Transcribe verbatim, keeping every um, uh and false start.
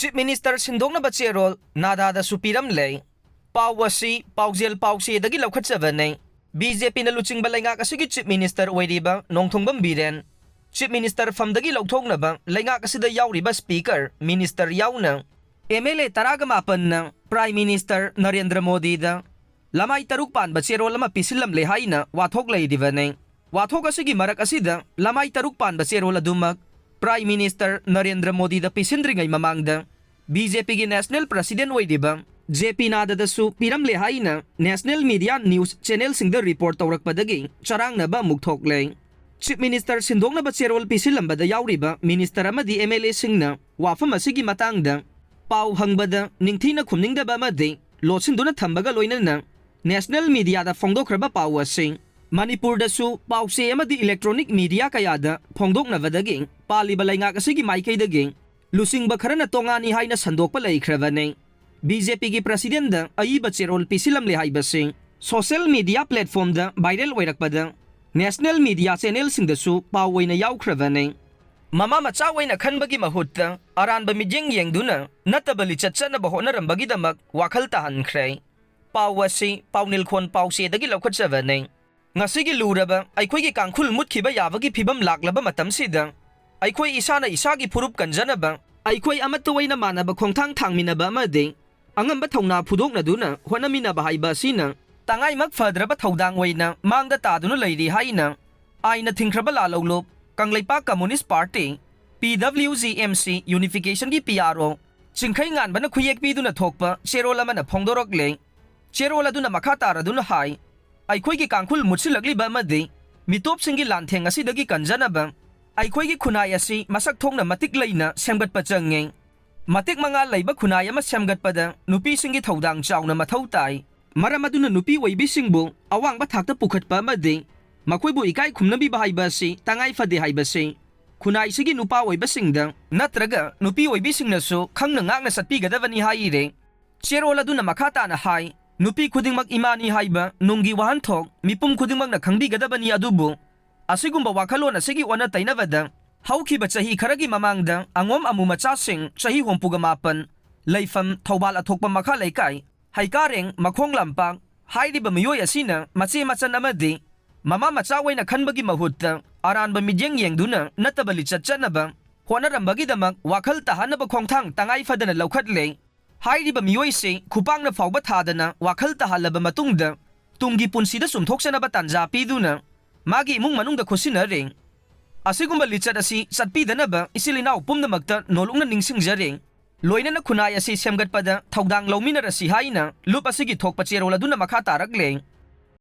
Chief Minister ꯁꯤꯟꯗꯣꯛꯅꯕ ꯆꯦꯔꯣꯜ ꯅꯥꯗꯥꯗꯁꯨ ꯄꯤꯔꯝꯂꯦ꯫ ꯄꯥꯎ ꯑꯁꯤ ꯄꯥꯎꯖꯦꯜ ꯄꯥꯎꯆꯦꯗꯒꯤ ꯂꯧꯈꯠꯆꯕꯅꯤ꯫ ꯕꯤ ꯖꯦ ꯄꯤꯅ ꯂꯨꯆꯤꯡꯕ ꯂꯩꯉꯥꯛ ꯑꯁꯤꯒꯤ Chief Minister ꯑꯣꯏꯔꯤꯕ ꯅꯣꯡꯊꯣꯡꯕꯝ ꯕꯤꯔꯦꯟ Chief Minister ꯐꯝꯗꯒꯤ ꯂꯧꯊꯣꯛꯅꯕ ꯂꯩꯉꯥꯛ ꯑꯁꯤꯗ ꯌꯥꯎꯔꯤꯕ Speaker, Minister ꯌꯥꯎꯅ ꯑꯦꯝ ꯑꯦꯜ ꯑꯦ ꯇꯔꯥꯒ ꯃꯥꯄꯟꯅ Prime Minister ꯅꯔꯦꯟꯗ꯭ꯔ ꯃꯣꯗꯤꯗ ꯂꯃꯥꯏ ꯇꯔꯨꯛ ꯄꯥꯟꯕ ꯆꯦꯔꯣꯜ ꯑꯃ ꯄꯤꯁꯤꯜꯂꯝꯂꯦ ꯍꯥꯏꯅ ꯋꯥꯊꯣꯛ ꯂꯩꯔꯤꯕꯅꯤ꯫ ꯋꯥꯊꯣꯛ ꯑꯁꯤꯒꯤ ꯃꯔꯛ ꯑꯁꯤꯗ ꯂꯃꯥꯏ ꯇꯔꯨꯛ ꯄꯥꯟꯕ ꯆꯦꯔꯣꯜ ꯑꯗꯨꯃꯛ Prime Minister ꯅꯔꯦꯟꯗ꯭ꯔ ꯃꯣꯗꯤꯗ ꯄꯤꯁꯤꯟꯗ꯭ꯔꯤꯉꯩ ꯃꯃꯥꯡꯗ ꯕꯤ ꯖꯦ ꯄꯤꯒꯤ National President ꯑꯣꯏꯔꯤꯕ ꯖꯦ ꯄꯤ ꯅꯥꯗꯗꯁꯨ ꯄꯤꯔꯝꯂꯦ ꯍꯥꯏꯅ national media news channelꯁꯤꯡꯗ report ꯇꯧꯔꯛꯄꯗꯒꯤ ꯆꯔꯥꯡꯅꯕ ꯑꯃꯨꯛ ꯊꯣꯛꯂꯦ꯫ Chief Minister ꯁꯤꯟꯗꯣꯛꯅꯕ ꯆꯦꯔꯣꯜ ꯄꯤꯁꯤꯜꯂꯝꯕꯗ ꯌꯥꯎꯔꯤꯕ Minister ꯑꯃꯗꯤ ꯑꯦꯝ ꯑꯦꯜ ꯑꯦꯁꯤꯡꯅ ꯋꯥꯐꯝ ꯑꯁꯤꯒꯤ ꯃꯇꯥꯡꯗ ꯄꯥꯎ ꯍꯪꯕꯗ ꯅꯤꯡꯊꯤꯅ ꯈꯨꯝꯅꯤꯡꯗꯕ ꯑꯃꯗꯤ ꯂꯣꯠꯁꯤꯟꯗꯨꯅ ꯊꯝꯕꯒ ꯂꯣꯏꯅꯅ national mediaꯗ ꯐꯣꯡꯗꯣꯛꯈ꯭ꯔꯕ ꯄꯥꯎ ꯑꯁꯤ ꯃꯅꯤꯄꯨꯔꯗꯁꯨ ꯄꯥꯎꯆꯦ ꯑꯃꯗꯤ electronic media ꯀꯌꯥꯗ ꯐꯣꯡꯗꯣꯛꯅꯕꯗꯒꯤ ꯄꯥꯜꯂꯤꯕ ꯂꯩꯉꯥꯛ ꯑꯁꯤꯒꯤ ꯃꯥꯏꯀꯩꯗꯒꯤ ꯂꯨꯆꯤꯡꯕ ꯈꯔꯅ ꯇꯣꯉꯥꯅꯤ ꯍꯥꯏꯅ ꯁꯟꯗꯣꯛꯄ ꯂꯩꯈ꯭ꯔꯕꯅꯤ꯫ ꯕꯤ ꯖꯦ ꯄꯤꯒꯤ Presidentꯗ ꯑꯏꯕ ꯆꯦꯔꯣꯜ ꯄꯤꯁꯤꯜꯂꯝꯂꯦ ꯍꯥꯏꯕꯁꯤ social media platformꯗ viral ꯑꯣꯏꯔꯛꯄꯗ national media channelꯁꯤꯡꯗꯁꯨ ꯄꯥꯎ ꯑꯣꯏꯅ ꯌꯥꯎꯈ꯭ꯔꯕꯅꯤ꯫ ꯃꯃꯥ ꯃꯆꯥ ꯑꯣꯏꯅ ꯈꯟꯕꯒꯤ ꯃꯍꯨꯠꯇ ꯑꯔꯥꯟꯕ ꯃꯤꯠꯌꯦꯡ ꯌꯦꯡꯗꯨꯅ ꯅꯠꯇꯕ ꯂꯤꯆꯠ ꯆꯠꯅꯕ ꯍꯣꯠꯅꯔꯝꯕꯒꯤꯗꯃꯛ ꯋꯥꯈꯜ ꯇꯥꯍꯟꯈ꯭ꯔꯦ꯫ ꯄꯥꯎ ꯑꯁꯤ ꯄꯥꯎꯅꯤꯜꯈꯣꯟ ꯄꯥꯎꯆꯦꯗꯒꯤ ꯂꯧꯈꯠꯆꯕꯅꯤ꯫ ꯉꯁꯤꯒꯤ ꯂꯨꯔꯕ ꯑꯩꯈꯣꯏꯒꯤ ꯀꯥꯡꯈꯨꯜ ꯃꯨꯠꯈꯤꯕ ꯌꯥꯕꯒꯤ ꯐꯤꯕꯝ ꯂꯥꯛꯂꯕ ꯃꯇꯝꯁꯤꯗ, ꯑꯩꯈꯣꯏ ꯏꯁꯥꯅ ꯏꯁꯥꯒꯤ ꯐꯨꯔꯨꯞ ꯀꯟꯖꯅꯕ, ꯑꯩꯈꯣꯏ ꯑꯃꯠꯇ ꯑꯣꯏꯅ ꯃꯥꯟꯅꯕ ꯈꯣꯡꯊꯥꯡ ꯊꯥꯡꯃꯤꯟꯅꯕ ꯑꯃꯗꯤ ꯑꯉꯝꯕ ꯊꯧꯅꯥ ꯐꯨꯗꯣꯛꯅꯗꯨꯅ ꯍꯣꯠꯅꯃꯤꯟꯅꯕ ꯍꯥꯏꯕ ꯑꯁꯤꯅ ꯇꯉꯥꯏꯃꯛ ꯐꯗ꯭ꯔꯕ ꯊꯧꯗꯥꯡ ꯑꯣꯏꯅ ꯃꯥꯡꯗ ꯇꯥꯗꯨꯅ ꯂꯩꯔꯤ ꯍꯥꯏꯅ ꯑꯥꯏꯟꯅ ꯊꯤꯡꯈ꯭ꯔꯕ ꯂꯥꯜꯍꯧꯂꯨꯞ Kangleipak Communist Party, P W G M C, Unificationꯒꯤ P R O ꯆꯤꯡꯈꯩ ꯉꯥꯟꯕꯅ ꯈꯨꯌꯦꯛ ꯄꯤꯗꯨꯅ ꯊꯣꯛꯄ ꯆꯦꯔꯣꯜ ꯑꯃꯅ ꯐꯣꯡꯗꯣꯔꯛꯂꯦ꯫ ꯆꯦꯔꯣꯜ ꯑꯗꯨꯅ ꯃꯈꯥ ꯇꯥꯔꯗꯨꯅ ꯍꯥꯏ, ꯑꯩꯈꯣꯏꯒꯤ ꯀꯥꯡꯈꯨꯜ ꯃꯨꯠꯁꯤꯜꯂꯛꯂꯤꯕ ꯑꯃꯗꯤ ꯃꯤꯇꯣꯞꯁꯤꯡꯒꯤ ꯂꯥꯟꯊꯦꯡ ꯑꯁꯤꯗꯒꯤ ꯀꯟꯖꯅꯕ ꯑꯩꯈꯣꯏꯒꯤ ꯈꯨꯟꯅꯥꯏ ꯑꯁꯤ ꯃꯁꯛ ꯊꯣꯛꯅ ꯃꯇꯤꯛ ꯂꯩꯅ ꯁꯦꯝꯒꯠꯄ ꯆꯪꯉꯤ꯫ ꯃꯇꯤꯛ ꯃꯉꯥꯜ ꯂꯩꯕ ꯈꯨꯟꯅꯥꯏ ꯑꯃ ꯁꯦꯝꯒꯠꯄꯗ ꯅꯨꯄꯤꯁꯤꯡꯒꯤ ꯊꯧꯗꯥꯡ ꯆꯥꯎꯅ ꯃꯊꯧ ꯇꯥꯏ꯫ ꯃꯔꯝ ꯑꯗꯨꯅ ꯅꯨꯄꯤ ꯑꯣꯏꯕꯤꯁꯤꯡꯕꯨ ꯑꯋꯥꯡꯕ ꯊꯥꯛꯇ ꯄꯨꯈꯠꯄ ꯑꯃꯗꯤ ꯃꯈꯣꯏꯕꯨ ꯏꯀꯥꯏ ꯈꯨꯝꯅꯕꯤꯕ ꯍꯥꯏꯕ ꯑꯁꯤ ꯇꯉꯥꯏ ꯐꯗꯦ ꯍꯥꯏꯕꯁꯤ ꯈꯨꯟꯅꯥꯏꯁꯤꯒꯤ ꯅꯨꯄꯥ ꯑꯣꯏꯕꯁꯤꯡꯗ ꯅꯠꯇ꯭ꯔꯒ ꯅꯨꯄꯤ ꯑꯣꯏꯕꯤꯁꯤꯡꯅꯁꯨ ꯈꯪꯅ ꯉꯥꯛꯅ ꯆꯠꯄꯤꯒꯗꯕꯅꯤ ꯍꯥꯏꯔꯦ꯫ ꯆꯦꯔꯣꯜ ꯑꯗꯨꯅ ꯃꯈꯥ ꯇꯥꯅ ꯍꯥꯏ, ꯅꯨꯄꯤ ꯈꯨꯗꯤꯡꯃꯛ ꯏꯃꯥꯅꯤ ꯍꯥꯏꯕ ꯅꯨꯡꯒꯤ ꯋꯥꯍꯟꯊꯣꯛ ꯃꯤꯄꯨꯝ ꯈꯨꯗꯤꯡꯃꯛꯅ ꯈꯪꯕꯤꯒꯗꯕꯅꯤ, ꯑꯗꯨꯕꯨ ꯑꯁꯤꯒꯨꯝꯕ ꯋꯥꯈꯜꯂꯣꯟ ꯑꯁꯤꯒꯤ ꯑꯣꯟꯅ ꯇꯩꯅꯕꯗ ꯍꯧꯈꯤꯕ ꯆꯍꯤ ꯈꯔꯒꯤ ꯃꯃꯥꯡꯗ ꯑꯉꯣꯝ ꯑꯃꯨ ꯃꯆꯥꯁꯤꯡ ꯆꯍꯤ ꯍꯨꯝꯐꯨꯒ ꯃꯥꯄꯟ, ꯂꯩꯐꯝ ꯊꯧꯕꯥꯜ ꯑꯊꯣꯛꯄ ꯃꯈꯥ ꯂꯩꯀꯥꯏ, ꯍꯩꯀꯥꯔꯦꯡ, ꯃꯈꯣꯡ ꯂꯝꯄꯥꯛ, ꯍꯥꯏꯔꯤꯕ ꯃꯤꯑꯣꯏ ꯑꯁꯤꯅ ꯃꯆꯦ ꯃꯆꯟ ꯑꯃꯗꯤ ꯃꯃꯥ ꯃꯆꯥ ꯑꯣꯏꯅ ꯈꯟꯕꯒꯤ ꯃꯍꯨꯠꯇ ꯑꯔꯥꯟꯕ ꯃꯤꯠꯌꯦꯡ ꯌꯦꯡꯗꯨꯅ ꯅꯠꯇꯕ ꯂꯤꯆꯠ ꯆꯠꯅꯕ ꯍꯣꯠꯅꯔꯝꯕꯒꯤꯗꯃꯛ ꯋꯥꯈꯜ ꯇꯥꯍꯟꯅꯕ ꯈꯣꯡꯊꯥꯡ ꯇꯉꯥꯏ ꯐꯗꯅ ꯂꯧꯈꯠꯂꯦ꯫ ꯍꯥꯏꯔꯤꯕ ꯃꯤꯑꯣꯏꯁꯤ ꯈꯨꯄꯥꯛꯅ ꯐꯥꯎꯕ ꯊꯥꯗꯅ ꯋꯥꯈꯜ ꯇꯥꯍꯜꯂꯕ ꯃꯇꯨꯡꯗ ꯇꯨꯡꯒꯤ ꯄꯨꯟꯁꯤꯗ ꯆꯨꯝꯊꯣꯛꯆꯅꯕ ꯇꯥꯟꯖꯥ ꯄꯤꯗꯨꯅ ꯃꯥꯒꯤ ꯏꯃꯨꯡ ꯃꯅꯨꯡꯗ ꯈꯨꯠꯁꯤꯟꯅꯔꯦ꯫ ꯑꯁꯤꯒꯨꯝꯕ ꯂꯤꯆꯠ ꯑꯁꯤ ꯆꯠꯄꯤꯗꯅꯕ ꯏꯆꯤꯜ ꯏꯅꯥꯎ ꯄꯨꯝꯅꯃꯛꯇ ꯅꯣꯂꯨꯛꯅ ꯅꯤꯡꯁꯤꯡꯖꯔꯤ꯫ ꯂꯣꯏꯅꯅ ꯈꯨꯟꯅꯥꯏ ꯑꯁꯤ ꯁꯦꯝꯒꯠꯄꯗ ꯊꯧꯗꯥꯡ ꯂꯧꯃꯤꯟꯅꯔꯁꯤ ꯍꯥꯏꯅ ꯂꯨꯞ ꯑꯁꯤꯒꯤ ꯊꯣꯛꯄ ꯆꯦꯔꯣꯜ ꯑꯗꯨꯅ ꯃꯈꯥ ꯇꯥꯔꯛꯂꯦ꯫